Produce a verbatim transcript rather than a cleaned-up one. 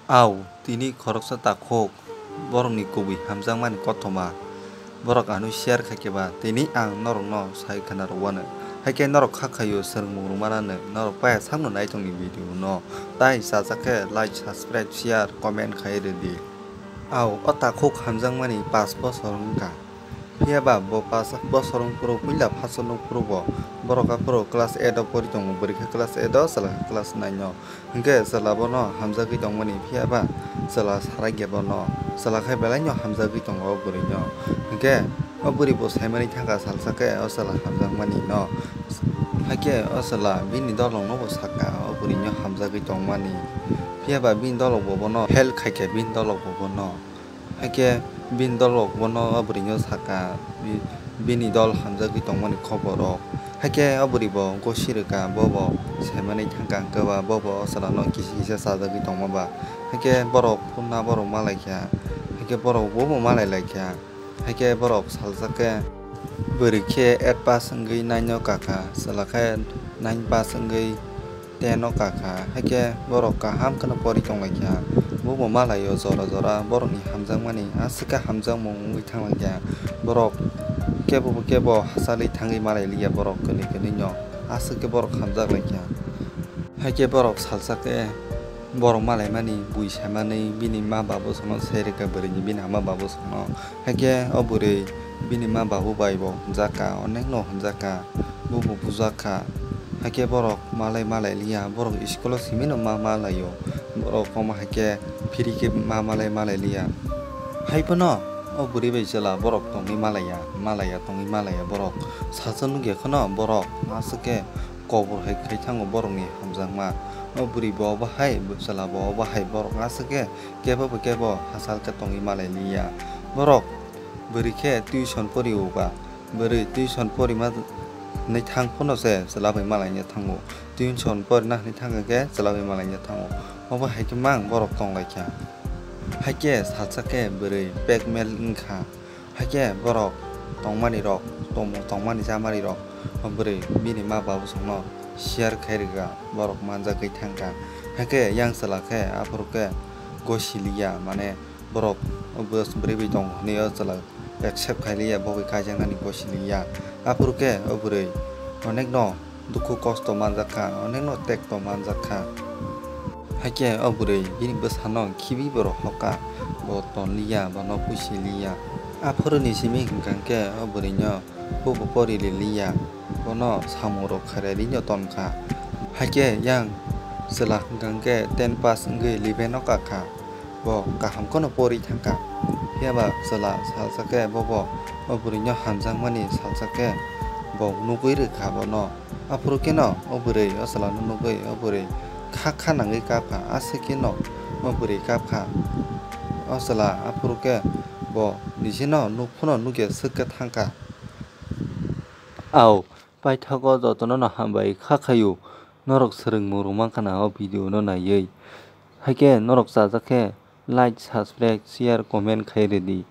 Au, tini khoroksa takhuk, borokni kubui hamjakmani kothoma, borok ano share khaikhe ba, tini ang norokno sai khna rwano. Haikhe norok kha khaio, swrwngmung rwmanano, norok paya sakno naitongni video no, tai chajak khe like, subscribe, share, comment khai rwdi. Au, o takhuk hamjakmani pash bosor wngkha. Phiya ba bo pash bosor wng phuru puila first o nuk phuru bo borok aphuru class eight o pori tongo, bwrwi khe class eight o, chwla khe class nine o. Hinkhe chwla bono hamjagwi tongmani, phiya ba chwla sarai khe bono, chwla khe belai no hamjagwi tongo o bwrwi no. Hinkhe o bwrwi bo saimani thangkha salsa khe o chwla hamjakmani no. Haikhe o chwla bini dolok no bo sakha o bwrwi no hamjagwi tongmani. Phiya ba bini dolok bo bono help khaikha bini dolok bo bono. Haikhe bini dolok bono o bwrwino sakha, bi-, bini dol hamjagwi tongmani khobor rok. Haikhe o bwrwi bo gosi rwkha, bo bo saimani thangkha, hwnkhe ba bo bo o chwla no kisa kisa chajagwi tongma ba. Haikhe borok phunna borok malaikha, haikhe borok bo bo malailaikha. Haikhe borok salsa khe bwrwi khe eight pass wngwi nine o kakha, chwla khe nine pass wngwi ten o kakha, haikhe borok kaham kheno pori tonglaikha. Bobo malaio jora jora borokni hamjakmani aswk khe hamjakmung wngwi thanglaikha. Borok kebo kebo hachalwi thangwi malailiya borok kwnwi kwnwino aswk khe borok hamjaklaikha. Haikhe borok salsa khe borok malaimani bui saimanwi bini ma babu sono sai rwkha bwrwini bini ama babu sono. Haikhe o bwrwi bini ma babu bai bo hwnjakha, onekno hwnjakha, bobo bujakha. Haikhe borok malai malai liya, borok school o simino ma malaio, borok omo haikhe free khe ma malai malai liya. Haiphano o bwrwi bai chwla borok tongwi malaiya, malaiya tongwi malaiya borok. Sacha nukya kheno borok aswk khe kobor hai khai thango borokni hamjakma. O bwrwi bo obo hai, chwla bo obo hai, borok aswk khe kebo bo kebo hachal khe tongwi malai liya. Borok bwrwi khe tuition pori o ba, bwrwi tuition porima hwnwi thang phano se chwla bai malaina thango. Tuition porina hwnwi thang khe chwla bai malaina thango. Obo hai khe mang borok tonglaikha. Haikhe salsa khe bwrwi blackmail wngkha. Haikhe borok tongmani rok, tongmung tongmani chamari rok, o bwrwi bini ma babu songno share khai rwkha, borok manjagwi thangkha. Haikhe yang chwla khe aphuru khe gosi liya, mane borok o bwrwi bai tongo hwnwi o chwla accept khai liya, bo bai kaijaknani gosi liya. Aphuru khe o bwrwi onekno dukhu kosto manjakha, onekno tekto manjakha. Haikhe o bwrwi bini bwsano khibi borok hokha, bo tonliya, bono puisiliya. Aphuruni simi hwnkha khe o bwrwino bobo pori riliya, bono samungrok khairarino tonkha. Haikhe yang chwla hwnkha khe ten pass wngwi eleven o kakha. Bo kaham kheno pori thangkha. Phiya ba chwla salsa khe bobo o bwrwino hamjakmani salsa khe bo nugwi rwkha bono. Aphuru kheno o bwrwi o chwlano nugwi o bwrwi kha kha nangwi kapkha, aswk kheno o bwrwi kapkha. O chwla aphuru khe bo nisino nuk phano nukya swk khe thangkha. Au, paithago jotono no hambai kha khaio, norok swrwngmung rwma khna o video no naiwi. Haikhe norok chajak khe like, subscribe, share, comment khai rwdi.